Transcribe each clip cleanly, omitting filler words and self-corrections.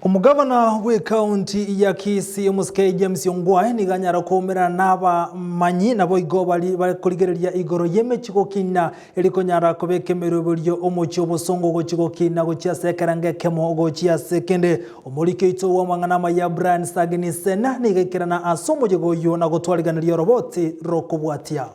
Omogavana bw'ekaunti ya Kisii Omosike James Ongwae nigo anyara koumerana n'abamanyi naboigo baria bakorigereria igoro y'emechie gokina eri konyara kobeka emeroberio omochie obosongo gochia gokina gochia ase ekerengo ekemo gochia ase ekende. Omoriki oito bw'amang'ana amaya Brian Sagini Sena nigo aikerana ase omoyega oyio na gotwariganeria oroboti rokobwatia.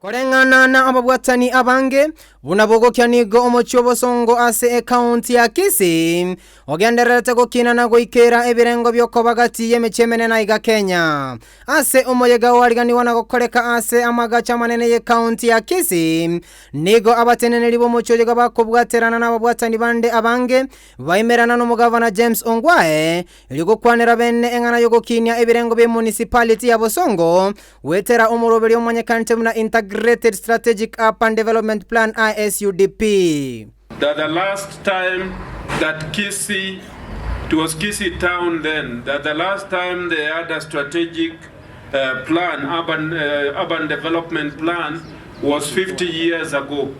Koreng'ana na ababwatani abange, buna bogokia nigo omochie obosongo ase ekaunti ya Kisii ogendererete gokina na goikeera ebirengo biokoba gati y'emechie emenene aiga Kenya. Ase omoyega oariganigwa na gokoreka ase amagacho amanene y'ekaunti ya Kisii, nigo abateneneri b'omochie oyoga bakobwaterana nababwatani bande abange baimerana nomogavana James Ongwae erio gokwanera bene eng'ana y'ogokinia ebirengo b'emunicipality ya Bosongo Goetera omoroberio omanyekanete buna Integrated Strategic Urban Development Plan, ISUDP. That the last time that Kisii, it was Kisii town then, that the last time they had a strategic uh, plan, urban, uh, urban development plan was 50 years ago.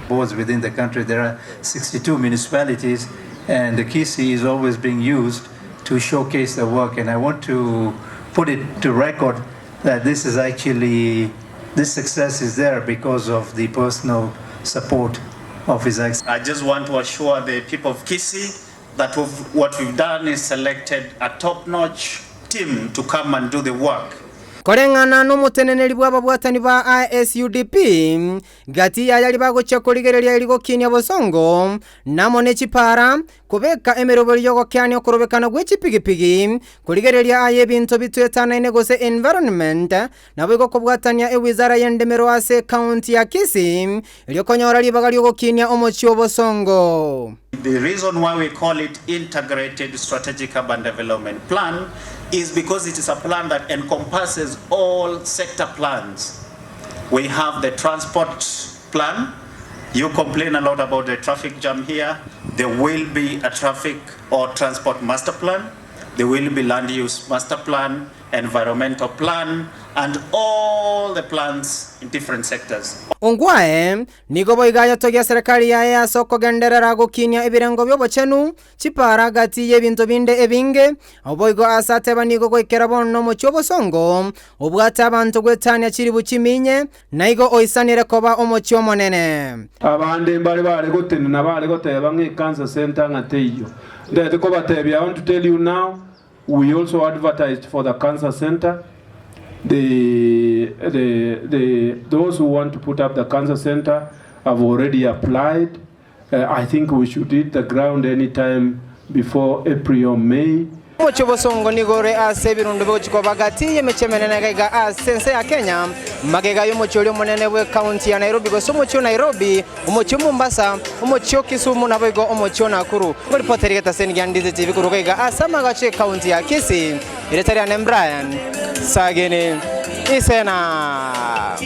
Boards within the country, there are 62 municipalities, and the Kisii is always being used to showcase the work. And I want to put it to record that this is actually, this success is there because of the personal support of His Excellency. I just want to assure the people of Kisii that we've, what we've done is selected a top-notch team to come and do the work. Koreng'ana nomoteneneri bw'ababwatani ba ISUDP, gati y'ayari bagochia korigereria eri gokinia bosongo, namo ne chipara, Kobeka emeroberi y'ogokeania okorobekana gwe chipigipigi, korigereria aye ebinto bitwetanaine gose environment, naboigo kobwatania ewizara y'endemero ase ecounty ya Kisii, erio konyora ribaga riogokinia omochie obosongo. The reason why we call it Integrated Strategic Urban Development Plan is because it is a plan that encompasses all sector plans. We have the transport plan. You complain a lot about the traffic jam here. There will be a traffic or transport master plan. There will be land use master plan, environmental plan, and all the plans in different sectors. Ongwae nigo boigo ayetogia serikali yaye ase okogenderera gokinia ebirengo bi'obochenu, chipara gati y'ebinto binde ebinge, boigo ase ateba nigo goikera bono omochie obosongo obwate abanto goetania chiribu chiminye, Naigo oisanire koba omochie omonene. Abande mbare bare gotenena bare goteba ng'a ecancer centre ng'a teiyo. Ntagete kobatebia I want to tell you now, we also advertised for the cancer centre, the, the, the, those who want to put up the cancer centre have already applied, I think we should hit the ground any time before April or May. Omochie obosongo nigo ore ase ebirundo bigochia koba gati y'emechie emenene iga ase ense ya Kenya, magega y'omochie oria omonene bw'ekaunti ya Nairobi gose omochie o Nairobi, omochie o Mombasa, omochie o Kisumu naboigo omochie o Nakuru. Ngoripoteri getaseni gia Ndizi TV koruga iga ase amagacho y'ekaunti ya Kisii, erieta riane Brian Sagini Isena.